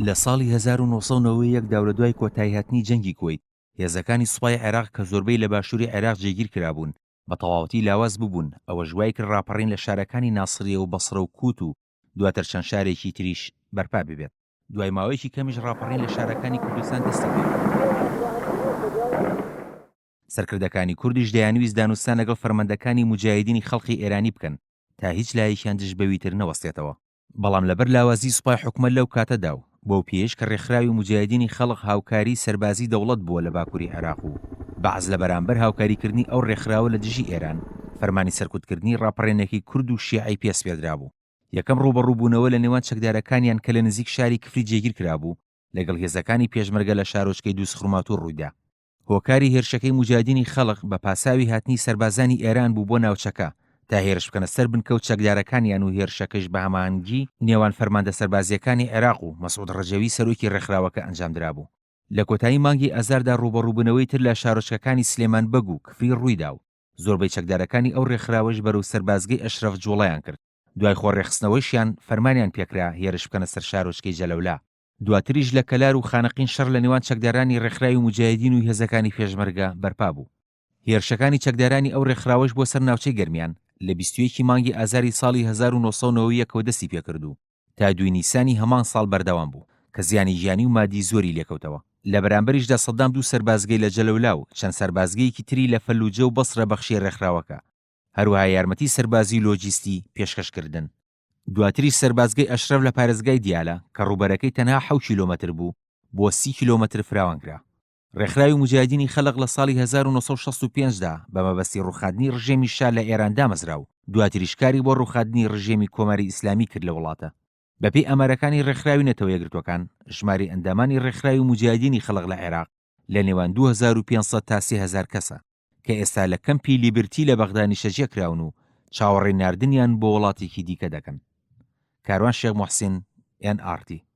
لە ساڵی 1991 دا و لە دوای کۆتاییهاتنی جەنگی کوەیت، هێزەکانی سوپای عێراق کە زۆربەی لە باشووری عێراق جێگیر کرابوون، بە تەواوەتی لاواز ببوون، ئەوەش وایکرد ڕاپەڕین لە شارەکانی ناسریە و بەسرە و کووت و دواتر چەند شارێکی تریش بەرپا ببێت. دوای ماوەیەکی کەمیش ڕاپەڕین لە شارەکانی کوردستان دەستی پێکرد. سەرکردەکانی کوردیش دەیانویست دانوستان لەگەڵ فەرماندەکانی موجاهیدینی خەڵقی ئێرانی بکەن تا هیچ لایەکیان دژ بەوی تر نەوەستێتەوە. بەڵام لەبەر لاوازیی سوپای حکومەت لەو کاتەدا و بەو پێیەش کە ڕێکخراوی موجاهیدینی خەڵق هاوکاریی سەربازیی دەوڵەت بووە لە باکووری عێراق و بەعس لە بەرامبەر هاوکاریکردنی ئەو ڕێکخراوە لە دژی ئێران فەرمانی سەرکوتکردنی ڕاپەڕێنەکەی کورد و شیعەی پێ سپێردرابوو. یەکەم ڕووبەڕووبوونەوە لە نێوان چەکدارەکانیان کە لە نزیک شاری کفری جێگیر کرابوو لەگەڵ هێزەکانی پێشمەرگە لە شارۆچکەی دووزخورماتوو ڕوویدا. هۆکاری هێرشەکەی موجاهیدینی خەڵق بە پاساوی هاتنی سەربازانی ئێران بوو بۆ ناوچەکە تا هێرش بکەنە سەر بنکە و چەکدارەکانیان و هێرشەکەیش بە هەماهەنگی نێوان فەرماندە سەربازییەکانی عێراق و مەسعود ڕەجەوی سەرۆکی ڕێکخراوەکە ئەنجامدرابوو. لە کۆتایی مانگی ئازاردا ڕووبەڕووبوونەوەی تر لە شارۆچکەکانی سلێمان بەگ و کفری ڕوویدا و زۆربەی چەکدارەکانی ئەو ڕێکخراوەش بەرەو سەربازگەی ئەشرەف جوڵەیان کرد، دوای خۆ ڕێکخستنەوەیشیان فەرمانیان پێکرا هێرش بکەنە سەر شارۆچکەی جەلەولا. دواتریش لە کەلار و خانەقین شەڕ لە نێوان چەکدارانی ڕێکخراوی موجاهیدین و هێزەکانی پێشمەرگە بەرپا بوو. هێرشەکانی چەکدارانی ئەو ڕێکخراوەش بۆ سەر ناوچەی گەرمیان لە 21 ی مانگی ئازاری ساڵی 1991 ەوە دەستی پێکرد و تا دووی نیسانی هەمان ساڵ بەردەوام بوو کە زیانی گیانی و مادی زۆری لێکەوتەوە. لە بەرامبەریشدا سەدام دوو سەربازگەی لە جەلەولا و چەند سەربازگەیەکی تری لە فەلوجە و بەسرە بەخشیە ڕێکخراوەکە، هەروەها یارمەتی سەربازی و لۆجیستی پێشکەش کردن. دواتریش سەربازگەی ئەشرەف لە پارێزگای دیالە کە ڕووبەرەکەی تەنها حەوت کیلۆمەتر بوو بۆ 30 کیلۆمەتر فراوان کرا. ڕێکخراوی موجاهیدینی خەلق لە ساڵی 1965 دا بە مەبەستی ڕووخاندنی ڕژێمی شا لە ئێران دامەزرا و دواتریش کاری بۆ ڕووخاندنی ڕژێمی کۆماری ئیسلامی کرد لە وڵاتە. بەپێی ئامارەکانی ڕێکخراوی نەتەوە یەکگرتووەکان ژمارەی ئەندامانی ڕێکخراوی موجاهیدینی خەلق لە عێراق لە نێوان 2500 تا 3000 کەسە. کە ئێستا لە کەمپی لیبرتی لە بەغدا نیشتەجێ کراون و چاوەڕێی ناردنیان بۆ وڵاتێکی دیکە دەکەن. کاروان شێخ موحسین، ئێن ئاڕ تی.